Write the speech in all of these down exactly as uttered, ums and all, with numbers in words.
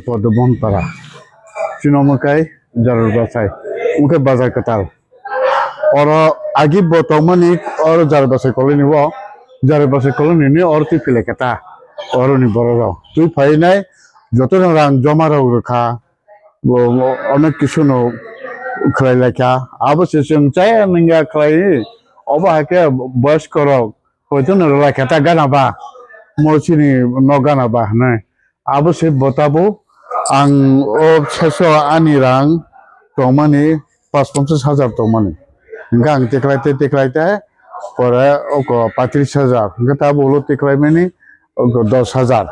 Podobon para. Chini omo khe Jarur Bwsai. Omo khe Bazar Kwtal. Oro agi bo tongmani oro Jarur Bwsai colony o, Jarur Bwsai colony ni oro twi philai khe ta. Oro ni borok rok. Twi phainai joto no rang joma rok rwkha. Bo, bo onek kisu no khlai lai kha. Abo se chwng chaya nangya khlai. Obo hai khe boyos korok. Hoito no rwlai kha ta gana ba. Mo chini no gana ba hwnwi. Abo se bo tabuk ang o seso ani rang tongmani pas ponchas hajar tongmani. Hingke ang tiklai te, tiklai te, pore oko patris hajar. Hingke tabuk ulo tiklai mani oko dos hajar.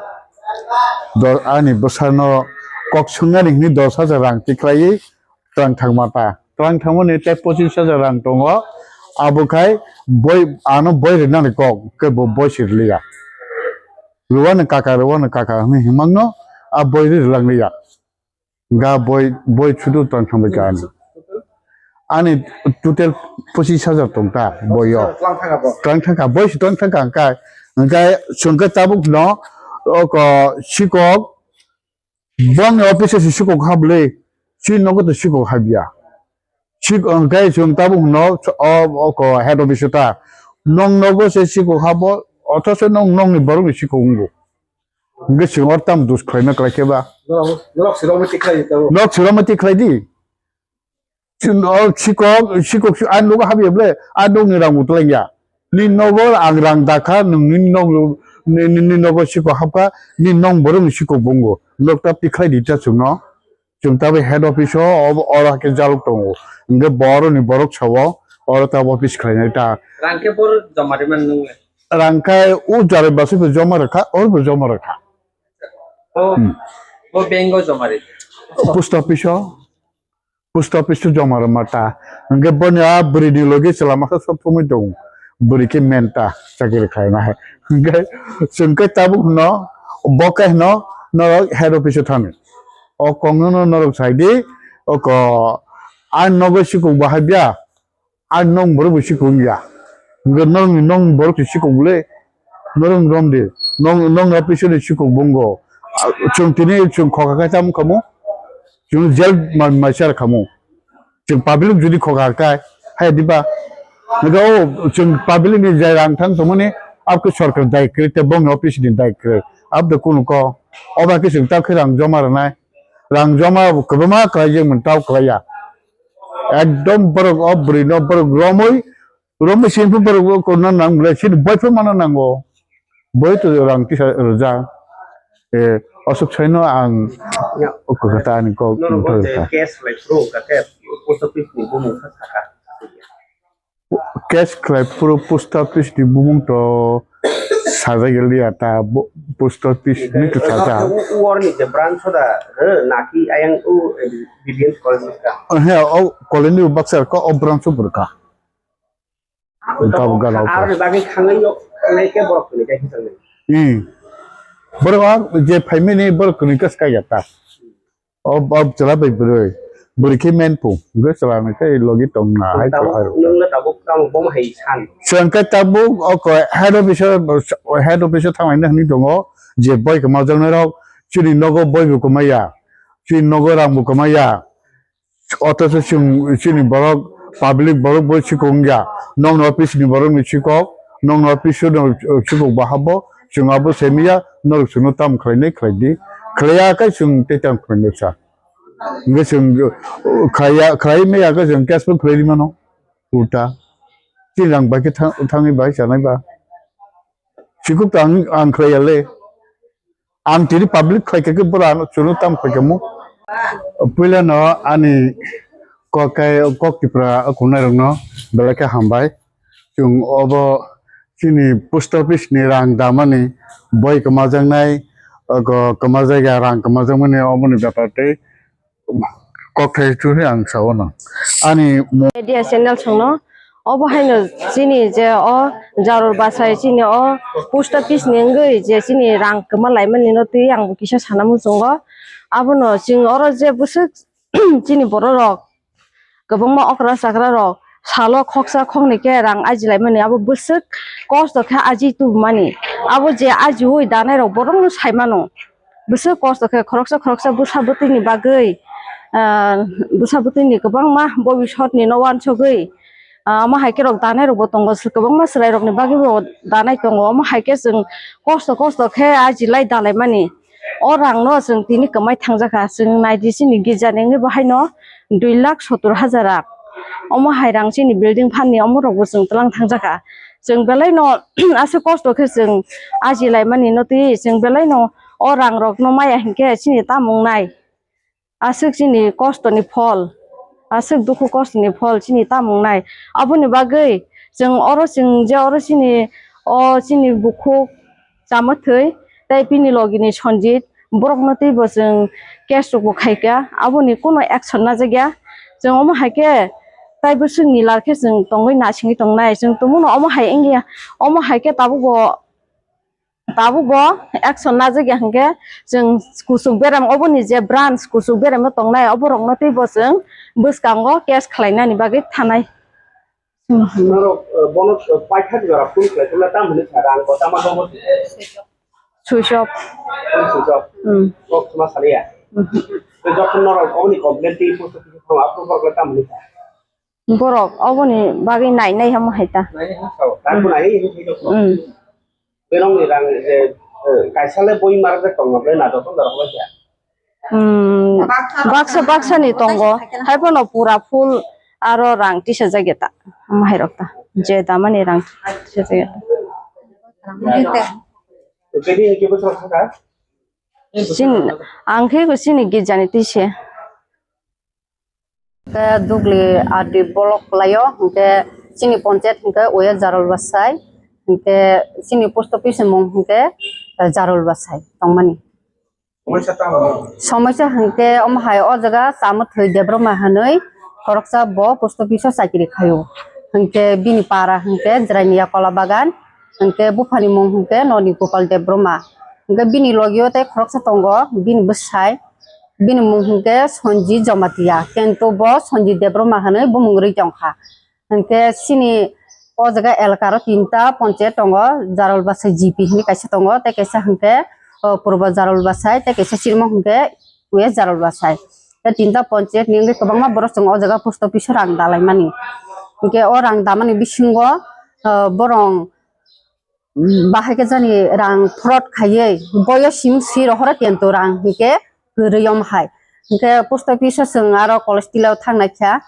Do-, ani bwsano kok swngnani hwnwi dos hajar rang tiklaiwi twlang thangma ta. Twlang thangmani tei pochis hajar rang tongo. Abo khai boi, ano boi rinani kok, khe bo boi si rwliya. Rwani kaka, rwani kaka hwnwi himangno a boi ri rwlangliya. Ga boi, boi sudu twlang thangbai kha ani. Ani total pochis hajar tong ta boi o. Twlang thangka bo. Twlang thangka, boi si twlang thangka hwnkhe, hwnkhe chwngkhe tabukno oko sikok, bongni office o se sikok habli, chini nogo to sikok habya. Sik-, hwnkhe chwng tabuk hwno, o, oko head office o ta. Nong nogo se sikok habo, othocho nong, nongni borokni sikok wngo. Hwnkhe chwng oro tamo dos khlaina kwlai khe ba? Norok, norok swrwngma tikhlai di tabuk. Norok swrwngma tikhlai di. Chwng, o, sikok, sikok si, ani nogo habya ble, ani nokni rang bo twlangya. Nini nogo ang rang dakha, nwng nini nog, ni, ni, ni nogo sikok hapkha, nini nong borokni sikok bo wngo. Norok ta tikhlai di ta chwngno. Chwng tabuk head office o, o, oro hakhe jaluk tongo. Hwnkhe bo oroni borok sao, oro tabuk office khlainai ta. Rang khe bor joma rwmani nwng le? Rang khe o Jarur Bwsai bo joma rwkha, oro bo joma rwkha. O, Hmm. O bank o joma rw? Post office o, post office o joma rwma ta. Hwnkhe boni a bwrwini logi chwla masa sob somoi tongo. Bwrwi khe main ta, chakri khlaina hai. Hwnkhe chwng khe tabuk hwno, bo khe hwno norok head office o thani. O kongno no norok sai di, oko ani nogo sikok bahai bya, ani nong borok bo sikok wngya. Hwnkhe nongni nong borok se sikok le, norok rom di, nong, nong office ni sikok bo wngo. Chwng tini chwng khoka khe tamo khamu, chwng jail ma-, maisar khamu. Chwng public jodi khoka kha, hai diba? Nokha o chwng public ni je rang thang tongmani, abkhe sorkar dai kwrwi tei bongni office ni dai kwrwi. Abdo kunu ko, oba khe chwng ta khe rang joma rwnai. Rang joma bo kwbangma kwlai jeng mani tao kwlai ya. Ekdom borok o bwrwi no borok romwi, romwi sini phu borok o korna nang bwlai sini boy phu mana nango. Boi to rang tisa rwjak. Eh, aswk saino ang Ya. o kok kata ani kok Nono bo motho je kha. Cash lai pro ka te post office ni bumung kha saka. Cash khlai phuru post office ni bumung to sajak ya ta bo-, post office ni to sajak. U-, uor ni je branch da, eh, naki ayang u, eh, B D M college ka. He, o college ni baksa ko o branch o burka. Tabuk gana Ar ufra. Ni bagwi thangwi no, thangnai khe borok kwrwi khe hisangnai. Hmm. Borok ang je phaimani borok kwrwi khe swkang ya ta. O, o chwla bai bwrwi. Bwrwi khe men pu. Hwnkhe chwla ni khe logi tong na hai Tabuk, tong hai rok. Nwng le tabuk tamo bom hai san. Chwng khe tabuk o ko head office o, head office o thanglaina hwnwi tongo je boi kwmajaknai rok chini nogo boi bo kwmaya. Chini nogo rang bo kwmaya. Othocho chwng chini borok public borok bo sikok wngya. Nokni office ni borok ni sikok, nokni office o no sikok bahabo chwng abo semiya norok chwngno tamo khlainai khlai di. Khlaiya khe chwng tei tamo khlainai sa. Hwnkhe chwng khlaiya, khlai maya khe chwng case bo khlai ri mano. Ulta. Chini rang bai khe thang-, thangwi bai chanai ba. Sikok to ang, ang khlaiya le. Ang tini public khlai kha khe bwrano chwngno tamo khlai kha mo. Puila no ani kok kai kok tipra kunai rokno belai khe hambai. Chwng obo chini post office ni rang damani boi kwmajaknai, ogo kwmajakya rang kwmajakmani oboni bepar tei kokthai churi ang sao no. Ani mo- Media channel songno obo haino chini je o Jarur Bwsai chini o post office ni wngwi je chini rang kwma laimani no twi ang kisa sana muchungo. Abono chwng oro je bwswk chini borok rok kwbangma okra chakra rok salo khoksa khoknwi khe rang ajilaimani abo bwswk kosto khe aji tubumani. Abo je ajiui danai rok borokno saimano. Bwswk kosto khe khoroksa khoroksa bwsa bwtwini bagwi, ah, bwsa bwtwini kwbangma bobisotni no uansugwi, ah, omo hai khe rok danai rokbo tongo, kwbangma chwrai rokni bagwi bo danai tongo. Omo hai khe chwng kosto kosto khe ajilai dalaimani. O rang no chwng tini kwmai thangjakha, chwng naidi chini girjani wngwi bo haino dui lakh sottor hajar rang. Omo hai rang chini building phanni omo rokbo chwng twlang thangjakha. Chwng belai no aswk kosto khe chwng ajilaimani no twi chwng belai no o rang rok no maya hinkhe chini tamung nai. Aswk chini kosto ni phol, aswk dukhu kosto ni phol chini tamung nai. Aboni bagwi chwng oro chwng je oro chini o chini bukhuk Chamathwi tei bini logini Sanjit, borokno teibo chwng case rokbo khaikha, aboni kuno action najak ya. Chwng omo hai khe tei bwswk ni lar khe chwng tongwi nasingwi tongnai, chwng tongmano omo hai wngya, omo hai khe tabukbo, tabukbo action najak ya hinkhe chwng kuchuk berem oboni je branch kuchuk berem tongnai oborokno teibo chwng bwskango case khlainani bagwi thanai. Norok, eh, bono, eh, paithak jora phone khlai phone tam hwnwi kha, rang bo tama bo switch off. Phone switch off. Hmm. Kok ma saliya. Hmm. Te jokhon norok oboni complaint tei post office thang approve borok tam hwnwi kha. Borok oboni bagwi nai nai hamo hai ta. Nai hamo sao. Tang bo nai hwnwi kha. Hmm. Belong ni rang je, eh, kaisa le boi mar je tong ma ble na do tong da rok ya. Hmm, baksa baksa ni tongo, hai phano pura full aro rang tisa jageta, omo hai rok ta, je damani rang tisa jageta. Chini, ang khe bo chini girjani tise. Ke Dugli R D block laio, hingke chini ponchayat hingke Oya Jarol Basai, hingke chini post office mung hingke Jarol Basai tongmani. Somoisa tamo? Somoisa hingke omo hai o jaga Chamathwi Debbarma hinwi khoroksa bo post office o chakiri khaio. Hingke bini para hingke Jirania Kola Bagan, hingke buphani mung hingke Noni Gopal Debbarma. Hingke bini logio tei khoroksa tongo, bini bwsai, bini mung hingke Sonji Jamatia, kento bo Sonji Debbarma hinwi bumung rwi tongkha. Hingke chini o jaga elkaro tinta ponchayat tongo, Jarol Basai G P hinwi kaisa tongo, tei kaisa hingke, o, Purbo Jarol Basai, tei kaisa chirmo hingke West Jarol Basai. Tei tinta ponchayat ni wngwi kwbangma borok chwng o jaga post office o rang dalaimani. Hingke o rang damani bisingo, o, borok bahai khe jani rang fraud khaiwi boyo sim si rohoro kento rang hingke kwrwi om hai. Hingke post office o chwng aro college tila o thangnai kha,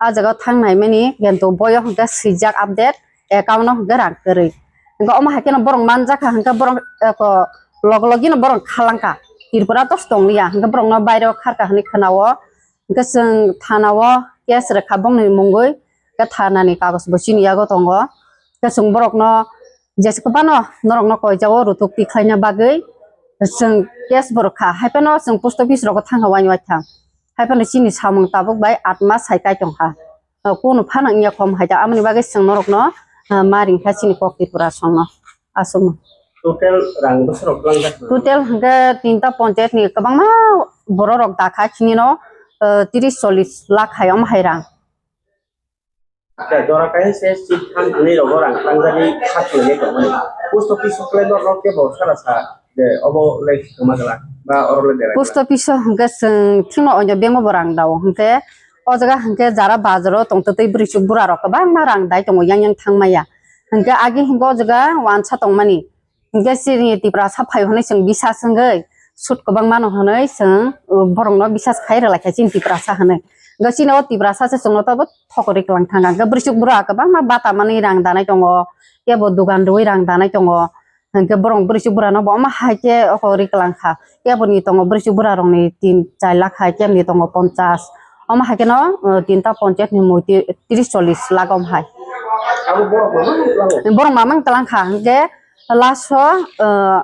ah jaga o thangnai mani kento boyo hingke swijak update account o hingke rang kwrwi. Hingke omo hai kheno borok manjak kha hingke borok eko log logi no borok khalangkha Tripura dos tongliya hingke borok no baire o kharkha hinui khwnao. Hingke chwng thana o case rwkha bongni mungwi, hingke thana ni kagoz bo chini yago tongo. Hingke chwng borok no jesa kwbano norok no koijao rutuk tikhlaina bagwi chwng case bo rwkha. Hai phano chwng post office rogo thangkha waini waitham. Hai phano chini samung tabuk bai atma sai kai tongkha. Kunu phano wngya khom hai ta, amoni bagwi chwng norok no, ah, ma ringkha chini kok Tripura song no. Aswkno. Total rang bwswk rok twlangjak? Total hwnkhe tinta ponchayat ni kwbangma borok rok dakha chini no, ah, tris chollish lakh hai omo hai rang. Acha, jora kaisa se seat thang hwnwi rogo rang tlangjagwi kha khlaiwi tongmani. Post office o kwlai borok rok kebo sara sa je obo le kwma glak ba oro le berai glak. Post office o hwnkhe chwng thikno oino bank o bo rang dao hwnkhe o jaga hwnkhe jara bazar o tongtwtwi bwrwi chuk bura rok kwbangma rang dai tongo yang yang thang maya. Hwnkhe agi hwnkhe o jaga wansa tongmani. Hingke chini Tiprasa phai hwnwi chwng bisas wngwi sut kwbangma no hwnwi chwng, uh, borokno bisas khai rwlaikha chini Tiprasa hwnwi. Hingke chini o Tiprasa se chwngno tobo thokori kwlang thangkha. Hingke bwrwichuk bura kwbangma bata manwi rang danai tongo, kebo dogan rwui rang danai tongo. Hingke borok bwrwichuk burano bo omo hai khe oko ri kwlangkha. Keboni tongo bwrwichuk burarokni tin char lakh hai, keboni tongo ponchas. Omo hai kheno, uh, tinta ponchayat ni mui ti-, tris chollish lakh om hai. Abo borok mamang twlango? Borok mamang twlangkha, hingke last o, uh,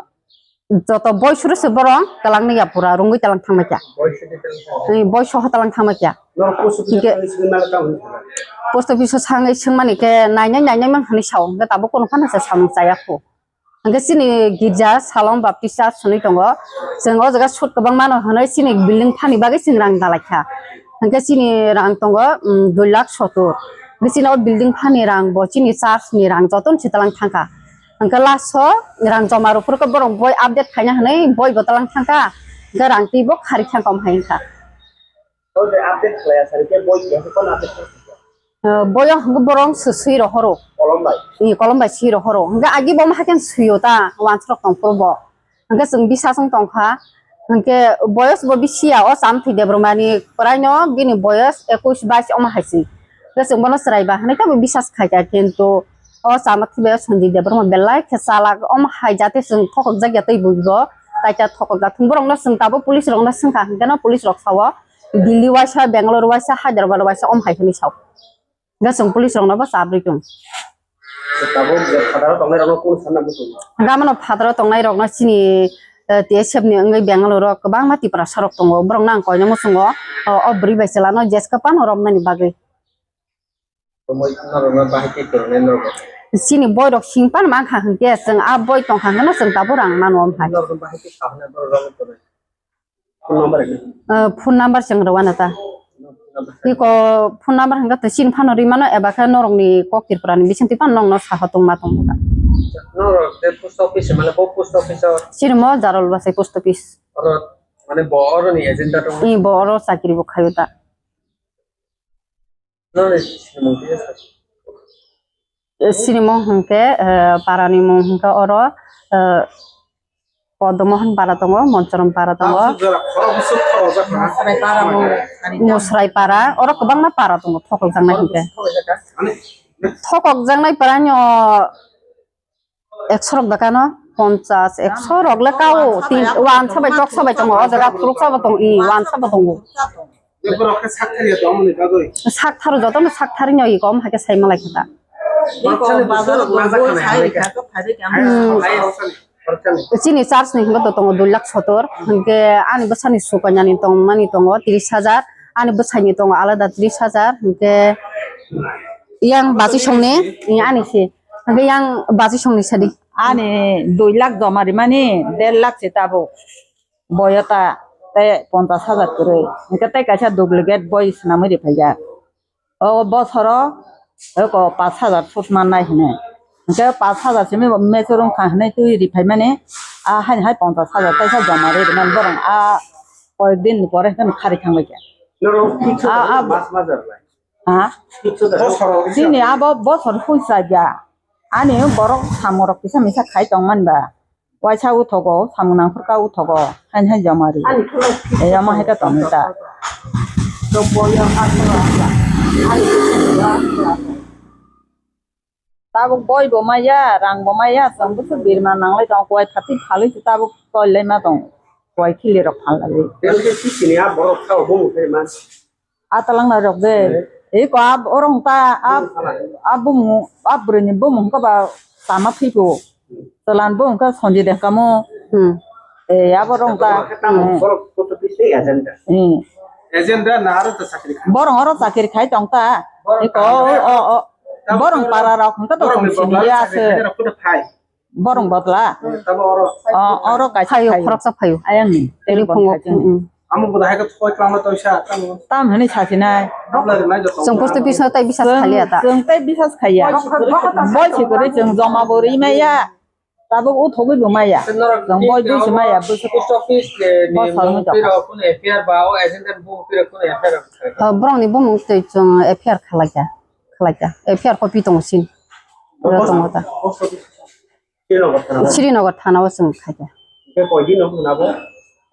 joto boisuru se borok twlangni ya pura rungwi tlang thangma kya. Boisuru twlang thangma? Eh, boisu ho tlang thangma kya. Norok post office o hingke thangwi swngmani tamo hwnwi sago? Post office o sangwi swngmani khe nainai nainai mang hwnwi sao, hingke tabuk kono phano se samung chaya kho. Hingke chini girja Salom Baptist Church hwnwi tongo. Chwng o jaga sut kwbangma no hwnwi chini building phani bagwi chwng rang dalaikha. Hingke chini rang tongo, um, dui lakh sottor. Hingke chini o building phani rang bo chini church ni rang jotono se twlang thangkha. Hwnkhe last o rang joma rw phuru khe borok boi update khaina hwnwi boi bo twlang thangkha. Hwnkhe rang twi bo khari thangkha omo hai wngkha. O je update khlaiya sari khe boi keha kono update khlaiya? Eh, boyo hwnkhe borok swi swi rohoro. Kolom bai? Ee, kolom bai swi rohoro. Hwnkhe agi bo ma hakhe swiyo ta, wansrok tong phuru bo. Hwnkhe chwng bisas wng tongkha. Hwnkhe boyos bo bisi ya, o Chamathwi Debbarmani kwraino bini boyos ekush bais omo hai se. Hwnkhe chwng bono chwrai ba hwnwi teibo bisas khaikha, kintu o Chamathwi bai o Sanjay Debbarma belai khe chalak omo hai jate chwng thokokjak ya tei buibo. Taita thokokjak thung borokno chwng tabuk police rokno swngkha, hwnkhe no police rok sao. Delhi waisa, Bangalore waisa, Hyderabad waisa, om hai hwnwi sao. Hwnkhe chwng police rokno bo chabrwi tong. Tabuk je phataro tongnai rokno kung sanna muchung. Hwnkhe amano phataro tongnai rokno chini, eh, T S F ni wngwi Bangalore o kwbangma Tiprasa rok tongo. Borokno ang koino muchungo, o, o bwrwi bai chwlano jeska phano romnani bagwi. Chini boy rok sing pan mankha hwnkhe chwng a boy tongkha hwnkhe no chwng tabuk rang mano om hai. Phone number chwng rwna ta. Iko phone number hwnkhe to chini phano rimano eba khe norokni kok Tripura ni bisingtwi phano nokno saha tongma tongma ta. Norok je post office mane bo post office o. Chini mo Jarol Bwsai post office. Oro mane bo oro ni agent ta tong. Ee, bo oro chakri bo khaio ta. Noni sinimung kisa sa. Eh, sinimung hwnkhe, eh, parani mung hwnkhe oro, eh, Podomohon para tongo, Monchorom para tongo. Musrai para mung, Musrai para, oro kwbangma para tongo, thokokjaknai hwnkhe. Thokokjaknai parani o ekso rok dakano, ponchas, ekso rok le kao, tin, wansa bai toksa bai tongo, o jaga khuluksa bo tong, i, wansa bo tongo. Sak tharo jotono sak thari no i kom hake sai malai khe ta. Hmm. Chini charge ni hingo to tongo dui lakh sotor, hinke ani bwsani sukanya ni tong mani tongo tris hajar, ani bwsai ni tongo alada tris hajar, hinke yang bachi songni, ani si. Hwnkhe yang baji songni sadi. Ani dui lakh joma rimani, der lakh se tabuk. Boyota tei ponchas hajar kwrwi. Hwnkhe tei kaisa duplicate boi swnamwi riphaiya. O bosoro eko pash hajar sut mannai hwnwi. Hwnkhe pash hajar simi bo mechur wngkha hwnwi twi riphaimani. A haini hai ponchas hajar kaisa joma rwi rwmani borok a koyek din ni pore hwnkhe khari thangbaikha. Norok fix a, a, mas mas rwlai. Ha? Chini abo bosor phuisa ya. Ani borok samung rok kisa misa khai tong man ba. Waisa uthogo, samung nang phurka uthogo. Hain hai joma ri. Eyama hai ka tong ta. Tabuk boi bo maya, rang bo maya, chwng bwswk birma nanglai tong, kuai phatwi phalwi se tabuk tol lai ma tong, kuai khili rok phalai. Belke sisini a borok sao bo muthai man. A talang na rok de. Eko a orang ta a, a bumung, a bwrwi ni bumung ko ba sama phiku. Talan bumung ka sonji de kamo. Hmm. E a borok ta. Borok photo pisi agenda. Hmm. Agenda na aro ta sakri kha. Borok oro chakiri khai tong ta. Eko o, o, o. Borok para rok hwnkhe to tong sini ya se. Borok botla. O, oro kaisa phaio, phaio. Khoroksa phaio. Ayang ni. Telephone phone khai chini. Mm, mm. Amo bo hai ka thoi klangma toisa tamo. Tam hwnwi sasinai. Abla rinai joto. Chwng post office no tai bisas khaliya ta. Chwng tai bisas khaiya. Boi si kwrwi chwng joma bo ri maya. Tabuk uthogwi bo maya. Chwng boi bui si maya, bui si post office ni mung pira kun F I R ba o agent ni mung pira kun F I R. Borok ni bumung twi chwng F I R khalaikha, khalaikha. F I R copy tongo sin. Tongo ta. Srinagar thana o chwng khaikha.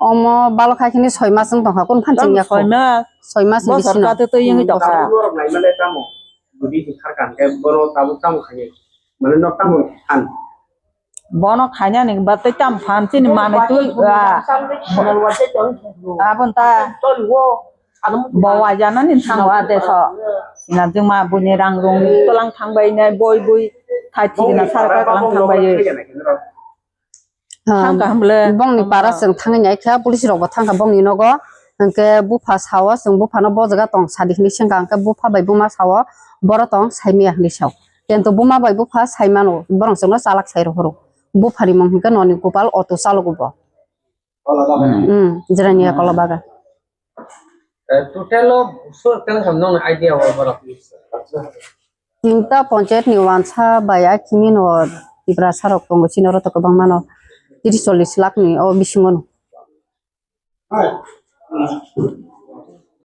Omo balok hai khini soi mas wng tongkha, kun phan chwng yakho. Soi mas? Soi mas ni bisingo. Bosor kate twi wngwi tongkha. Bono khainani ba tei tam phan chini manwi twi, ah, aboni ta bo wajanani thango a deso. Sinajwkma buini rang rung twlang thangbai nai, boi bui khai thigna sarkar twlang thangbai. Ah, thangkha hwnle bongni para chwng thangwi naikha, police rokbo thangkha bongni nogo. Hwnkhe bupha sao, chwng buphano bo jaga tong sadi hinwi swngkha, hwnkhe bupha bai buma sao, boro tong saimaya hinwi sao. Kintu buma bai bupha saimano, borok chwngno chalak sai rohoro. Buphani mung hwnkhe noni Gopal, auto chalogo bo. Hmm, Jirania Kolobaga. Eh, total o bosor keng sam nong idea o borok? Tinta ponchayat ni wansa bai a khini no Tiprasa rok tongo chini oro to kwbangma no tris chollish lakh ni o bisingo no.